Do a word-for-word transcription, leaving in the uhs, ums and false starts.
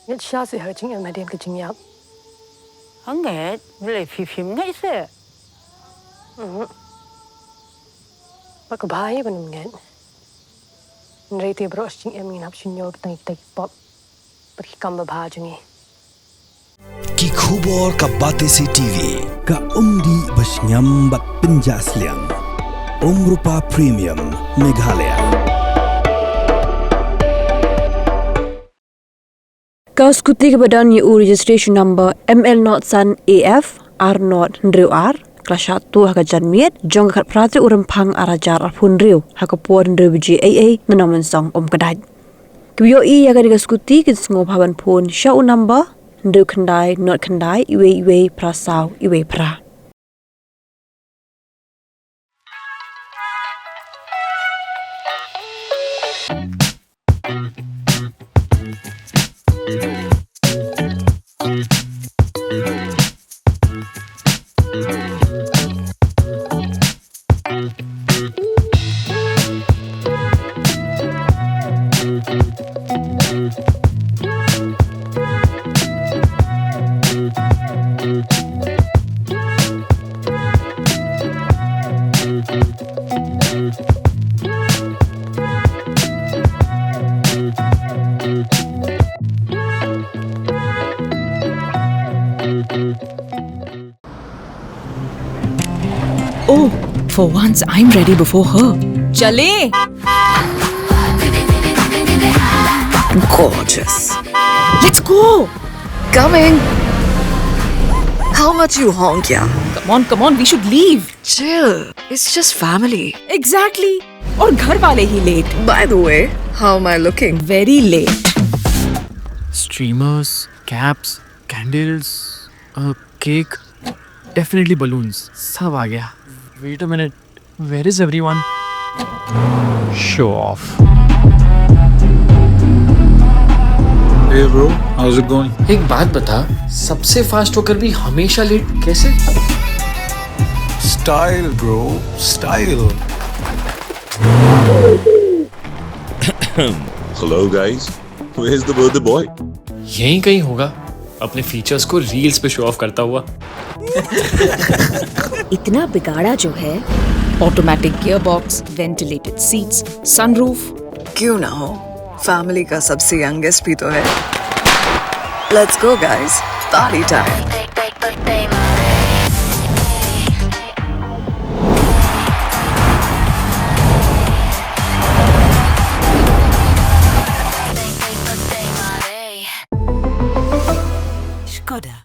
Ngeit shisha seh ha ka jingim hadien ka jingïap. Hangne, balei phi phim ngeit seh? Mhm. Ba ka bha hi ban ym ngeit. Hynrei te baroh shi jingim ngin hap shim ïa kita ki pop bad ki kam babha jong ngi. Ki khubor ka Batesi TV, ka umdih ba shngiam bad pynjah sliang. Umrupa Premium, Meghalaya. Ka skuti kaba don ïa u registration number M L not san A F ar not hynriew ar, ka la shah tuh ha ka janmiet jong ka khatphra tarik u Rymphang arhajar arphew hynriew ha ka por hynriew baje eiei na Nongmynsong Umkdait. Kiba ïohi ïa kane ka skuti kin sngewbha ban phone sha u number hynriew khyndai not khyndai iwei iwei phra saw iwei phra. Oh, for once I'm ready before her. Chale! Gorgeous. Let's go! Coming! How much you honk, yeah? Come on, come on, we should leave. Chill. It's just family. Exactly. और घर वाले ही late. By the way, how am I looking? Very late. Streamers, caps, candles, a cake, definitely balloons. सब आ गया. Wait a minute. Where is everyone? Show off. Hey bro, how's it going? एक बात बता, सबसे फास्ट होकर भी हमेशा लेट कैसे? Style, bro, style. Hello guys, where's the birthday boy? यहीं कहीं होगा, अपने फीचर्स को रील्स पे शो ऑफ करता हुआ. इतना बिगाड़ा जो है. Automatic gearbox, ventilated seats, sunroof. क्यों ना हो, फैमिली का सबसे यंगेस्ट भी तो है. Let's go guys, party time. Skoda.